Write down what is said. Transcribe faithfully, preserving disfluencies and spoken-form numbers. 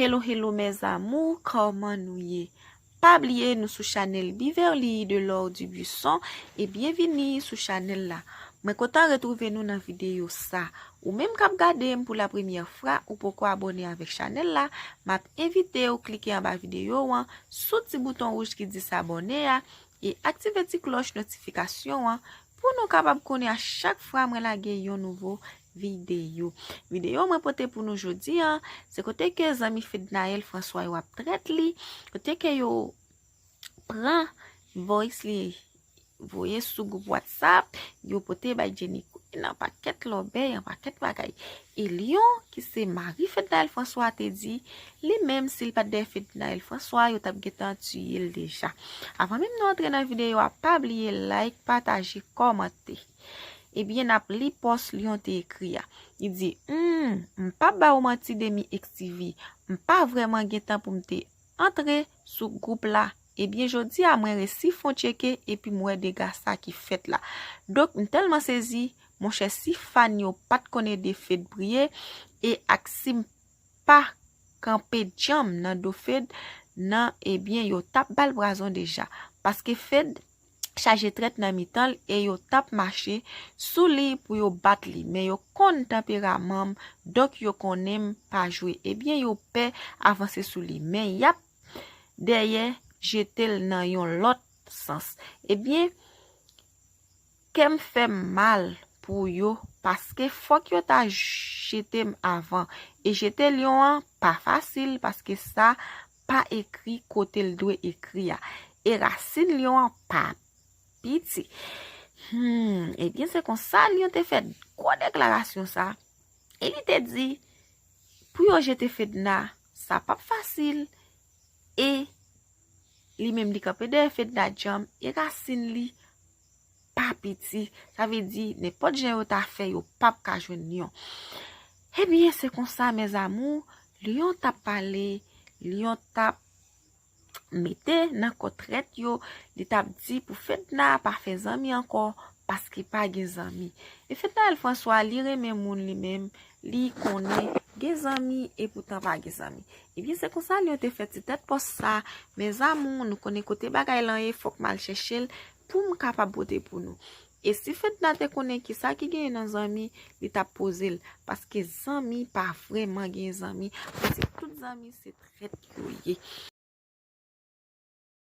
Hello, hello, mes amours, kòman nou ye? Pa bliye nou sou chanèl Beverly de l'Or Dubuisson e byenvini sou chanèl la. Mwen kontan retwouve nou nan videyo sa. Ou menm k ap gade m pou la premyè fwa, ou poko abòne avèk chanèl la, m ap envite w klike anba videyo an, sou ti bouton wouj ki di s'abonner a, e aktive ti klòch notifikasyon an pou nou kapab konnen a chak fwa mwen lage yon nouvo videyo. Videyo mwen pote pou nou jodi a, se kote ke zanmi Fednaelle François yo ap trèt li, kote ke yo pran voice li voye sou gwoup WhatsApp, yo pote bay Jenny Queen, yon pakèt lòbèy, yon pakèt bagay. E Lion, ki se mari Fednaelle François, te di, li menm, si l pa t dèyè Fednaelle François, yo t ap gentan tiye l deja. Avan menm nou antre nan videyo a, pa bliye like, pataje, kòmante. Ebyen, n ap li pòs Lion te ekri a. Li di, hmm, m p ap ba ou manti, Demi X T V, m pa vrèman gen tan pou m te antre sou gwoup la. Ebyen, jodi a, mwen resi fon tcheke epi m wè dega sa ki fèt la. Donk, m tèlman sezi, monchè, si fan yo pa t konn ede Fed priye, e ak si m pa kanpe djanm nan do Fed nan, ebyen, yo t ap ba l pwazon deja. Paske Fed chaje trèt nan mitan l e yo t ap mache sou li pou yo bat li. Men yo konn tanperaman m, donk yo konnen m pa jwe. Ebyen, yo pè avanse sou li. Men y ap dèyè jete l nan yon lòt sans. Ebyen, kè m fè m mal pou yo, paske fòk yo ta jete m avan. E jete Lion an pa fasil, paske sa pa ekri kote l dwe ekri a. E rasin Lion an pa piti. Hmm, ebyen, se konsa Lion te fè gwo deklarasyon sa. E li te di, pou yo jete Fedna, sa p ap fasil. E li menm, li kanpe dèyè Fedna djanm, e rasin li pa piti. Sa vle di, nenpòt jan yo ta fè, yo p ap ka jwenn Lion. Ebyen, se konsa, mes amours, Lion t ap pale, Lion t ap mete nan kò trèt yo, li t ap di pou Fedna pa fè zanmi ankò, paske pa gen zanmi. E Fednaelle François, li renmen moun li menm, li konnen gen zanmi, epoutan pa gen zanmi. Ebyen, se konsa Lion te fè ti tèt pòs sa, mes amours, nou konnen kote bagay lan ye, fòk m al chèche l pou m kapab pote pou nou. E si Fedna te konnen kisa ki genyen nan zanmi, li t ap poze l, paske zanmi pa vrèman gen zanmi, paske tout zanmi se trèt yo ye.